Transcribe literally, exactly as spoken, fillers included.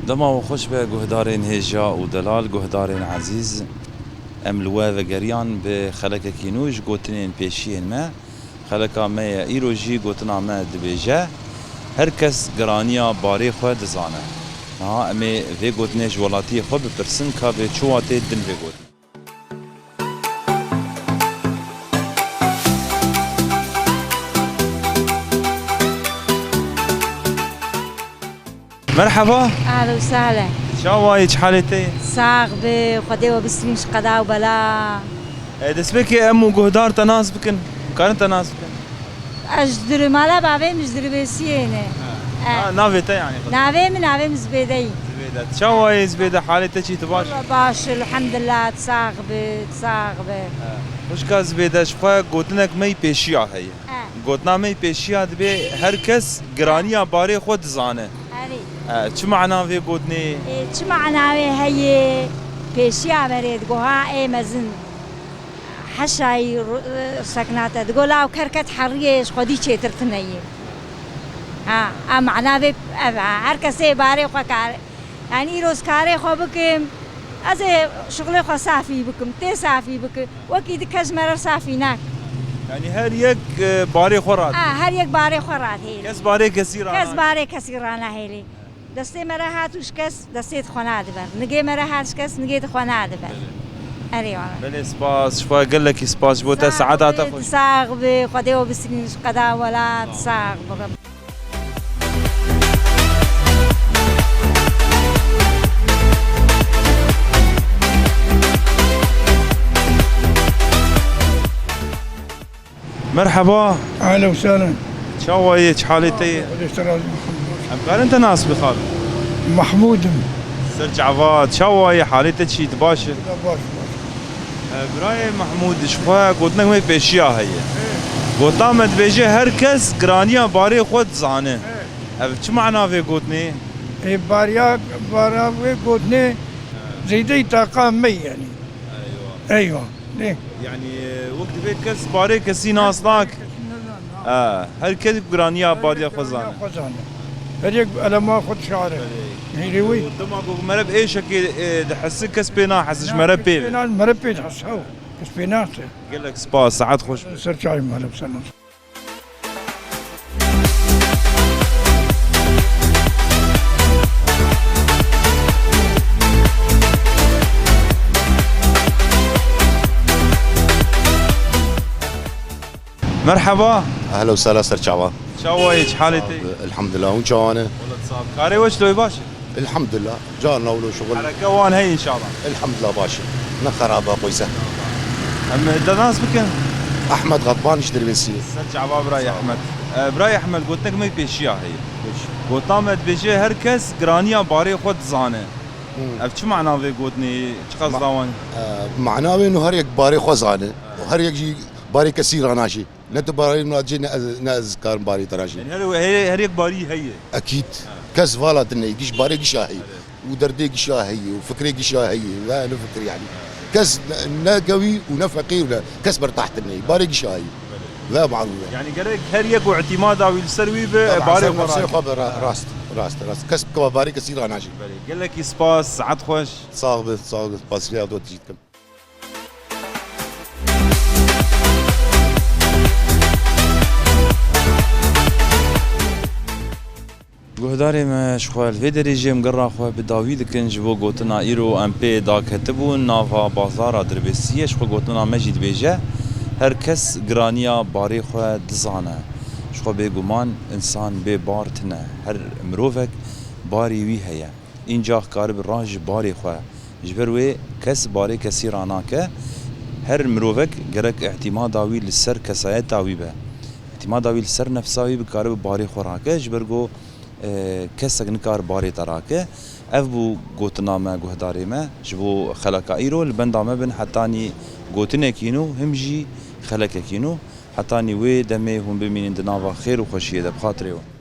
Dema we xweş be guhdarên hêja û delal, guhdarên ezîz. Em li we vegeriyan bi xelekekî nû ji gotinên pêşiyên me. Xeleka me ye îro jî gotina me dibêje, her kes giraniya barê xwe dizane. Niha em ê vê gotinê ji welatiyê xwe bipirsin ka bê çi watê didin vê gotinê. Merheba. Ahlen û sahlen. Çawa yî, çi halê te ye? Sax be, Xwedê we bistînin ji qeda û bela. E, destpêkê em û guhdar te nas bikin. Karin te nas bikin? Ez ji Dirê mala bavê min ji Dirbêsiyê ne. Ha. E. Ha, navê te yani? Navê min, navê min Zibêde yî. Zibêde. Çawa yî Zibêde, halê te çi, tu baş? Walla baş, elhamdulillah, tu sax be, tu sax be. Ha. Xwişka Zibêde, ji xwe gotinek me yî pêşiya heye. E. Gotina me yî pêşiya dibê her kes giraniya barê xwe dizane. Erê. E, çi mana vê gotinê? E, çi mana wê heye? Pêşiya berê digo ha ê mezin. Heşayî ru-, e, seknate. Digo law kerket heriyê ji xwedî çêtir tune yê. Ha, a mana vê ev e. Her kesê barê xwe kar. Yani îro ez karê xwe bikim, ez ê şixulê xwe safî bikim, tê safî bikim. Wekî di kes ji me re safî nake. Yani her yek, e, barê xwe radê. Ha, her yek barê xwe radê. Kes barê kesî ranahêlê. Kes barê kesî ranahêlê. Destê me re hat û şikes, destê di xwe nadiber. Nigê me re hat şikes, nigê di xwe nadiber. Belê. Erê wala. Belê, spas, ji xwe gelekî spas ji bo te, saeta te xweş. Sax be, Xwedê we bistînin ji qeda welat, sax be. Merheba. Ehlen û sehlen. Çawa yî, çi halê te ye? Xwedê te razî be. Em karin te nas bixin? Mahmûd im. Ser çava, çawa yî, halê te çi, tu baş î? Baş, baş. E, birayê Mahmûd, ji xwe gotinek me pêşiya heye. Gotina me dibêje, her kes giraniya barê xwe dizane. Ev çi mana vê gotinê? Ê, bariya, bara vê gotinê zêdeyî taqa me yani. Eywa. Eywa. Lê. Yani, e, wek divê kes barê kesî nas nake. Kes nas nake. Ha, her kes giraniya barê xwe zane. Xwe zane. Her yek elema xwe dişare. Belê. Hîrê wî. Dema ku mere bi êşekê, e, dihese, kes pê nahese, ji mere pê ve. Kes pê nahese, mere pê dihese, ew. Kes pê nahese. Gelek spas, saet xweş be. Ser çavê me, ehlen û sehlen. Merheba. Ehlen û sehlen, ser çava. Çawa yî, çi halê te? Elhamdulillah, hûn çawa ne? Wela sağ ol. Karê we çi, tu yî baş î? Elhamdulillah. Carna wilo şuxul. Hereke wan heye înşallah. Elhamdulillah baş e. Ne xerab e, qoyse. Em te nas bikin? Ehmed Xetban ji Dirbêsiyê. Ser çava birayê Ehmed. E, birayê Ehmed, gotinek me pêşiya heye. Pêş. Gotina me dibêje, her kes giraniya barê xwe dizane. Hmm. Ev çi mana vê gotinê, çiqas Ma-, dawan? E, mana wê no her yek barê xwe zane. Her yek jî barê kesî ranajê. Ne tu barê min radijê, ne ez, ne ez karim barê te rajîm. Yani her, her, her yek barî heye. Ekîd. Ha. Kes vala tune ye, giş barê gişa heye. Evet. Û derdê gişa heye, û fikrê gişa heye. Ve ne fikir yani. Kes ne, ne gewî û ne feqîr ne. Kes bertah tune ye. Barê gişa heye. Evet. Ve malum ve. Yani gerek her yek û îtîmada wî li ser wî be, barê xwe rake. Xwe be, ra-, rast, rast, rast. Kes bi barê kesî ranajî. Belê. Gelekî spas, saet xweş. Sağ be, sağ be. Spasiya do tijî dikim. Guhdarê me, ji xwe li vê derê jî em gera xwe bi dawî dikin ji bo gotina îro em pê daketibûn nava bazara Dirbêsiyê. Ji xwe gotina me jî dibêje, her kes giraniya barê xwe dizane. Ji xwe bêguman însan bê bar tune. Her mirovek barî wî heye. Încax karibe raje barê xwe. Ji ber wê kes barê kesî ranake. Her mirovek gerek îtîmada wî li ser kesayeta wî be. Îtîmada wî li ser nefsa wî bikaribe barê xwe rake. Ji ber ku, e, kesek nikare barê te rake. Ev bû gotina me, guhdarê me. Ji bo xeleka îro li benda me bin, hetanî gotinekî nû, him jî xelekekî nû. Hetanî wê demê hûn bimînin di nava xêr û xweşiyê de, bi xatirê we.